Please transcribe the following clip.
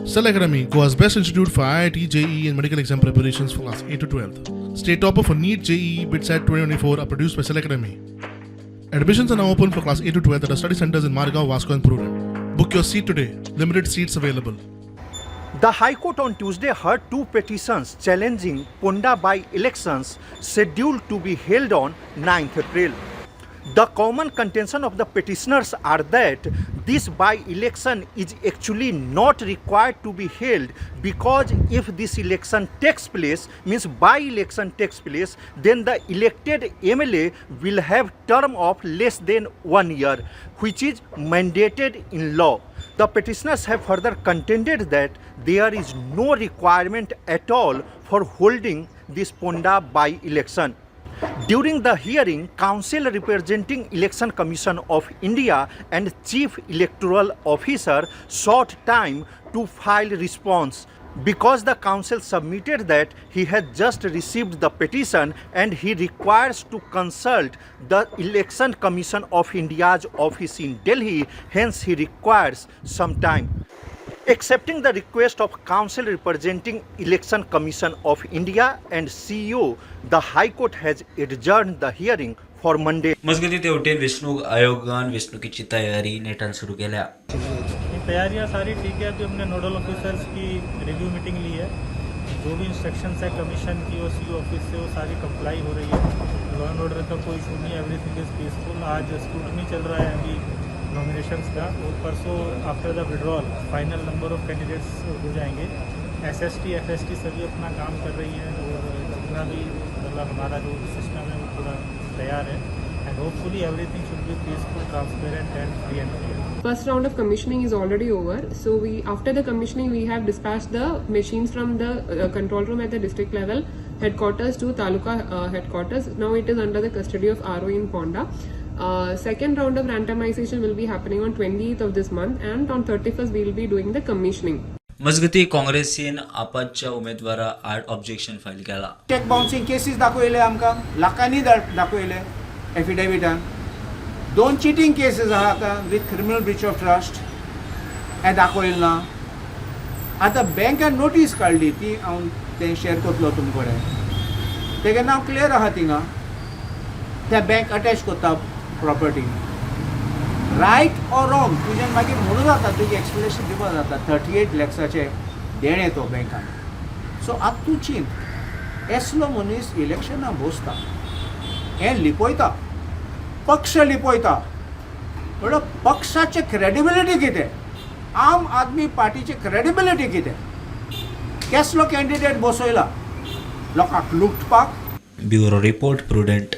Cell Academy, Goa's best institute for IIT, JEE, and medical exam preparations for class 8 to 12. State topper for NEET, JEE, BITSAT 2024 are produced by Cell Academy. Admissions are now open for class 8 to 12 at our study centers in Margao, Vasco, and Prudent. Book your seat today. Limited seats available. The High Court on Tuesday heard two petitions challenging Ponda by-elections scheduled to be held on 9th April. The common contention of the petitioners are that this by-election is actually not required to be held, because if this election takes place, means by-election takes place, then the elected MLA will have term of less than 1 year, which is mandated in law. The petitioners have further contended that there is no requirement at all for holding this Ponda by-election. During the hearing, counsel representing Election Commission of India and Chief Electoral Officer sought time to file response because the counsel submitted that he had just received the petition and he requires to consult the Election Commission of India's office in Delhi, hence he requires some time. Accepting the request of counsel representing Election Commission of India and CEO, the High Court has adjourned the hearing for Monday. मजगतीं, तेवटेन वेंचणूक आयोगान वेंचणुकेची तयारी नेटान सुरू केल्या. ये तैयारियां सारी ठीक है. अभी हमने नोडल ऑफिसर्स की रिव्यू मीटिंग ली है. जो भी इंस्ट्रक्शंस है कमीशन की और सीईओ ऑफिस से, वो सारी कंप्लाई हो रही है. लॉ एंड ऑर्डर का कोई इशू नहीं, everything is peaceful. आज स्क्रूटनी चल रहा है अभी नॉमिनेशंस का और परसों after the withdrawal final number of candidates हो जाएंगे. एसएसटी, एफएसटी सभी अपना काम कर रही है और जितना भी मतलब हमारा जो सिस्टम है, वो पूरा तैयार है and hopefully everything should be peaceful, transparent and free and fair. First round of commissioning is already over. So we after the commissioning, we have dispatched the machines from the control room at the district level headquarters to taluka headquarters. Now it is under the custody of RO in Ponda. Second round of randomization will be happening on 20th of this month and on 31st we will be doing the commissioning. मजगतीं, काँग्रेसीन आपाच्या उमेदवारा आड objection file केला. Check bouncing cases दाखयले आमकां, लाखांनी दाखयले एफिडेविटान. दोन cheating cases आहा आतां with criminal breach of trust, हें दाखयलें ना. आतां बँकान नोटीस काडली, ती हांव तें शेअर करतलो तुम कडेन. तेगें नांव क्लियर आहा थिंगा. त्या बँक अटॅच करता प्रॉपर्टी. रायट ऑर रॉंग, तुज्यान मागीर म्हणून जाता, तुजी एक्सप्लेनेशन दिवपा जाता. 38 लॅक्साचें देणें तो बँकान. सो आतां तूं चिंत, असलो मनीस इलेक्शनाक बसता, हें लिपयता, पक्ष लिपयता, म्हणल्यार पक्षाचें क्रेडिबिलिटी कितें? आम आदमी पार्टीची क्रेडिबिलिटी कितें? केसलो कॅन्डिडेट बसयला लोकांक लुटपाक? Bureau report, prudent.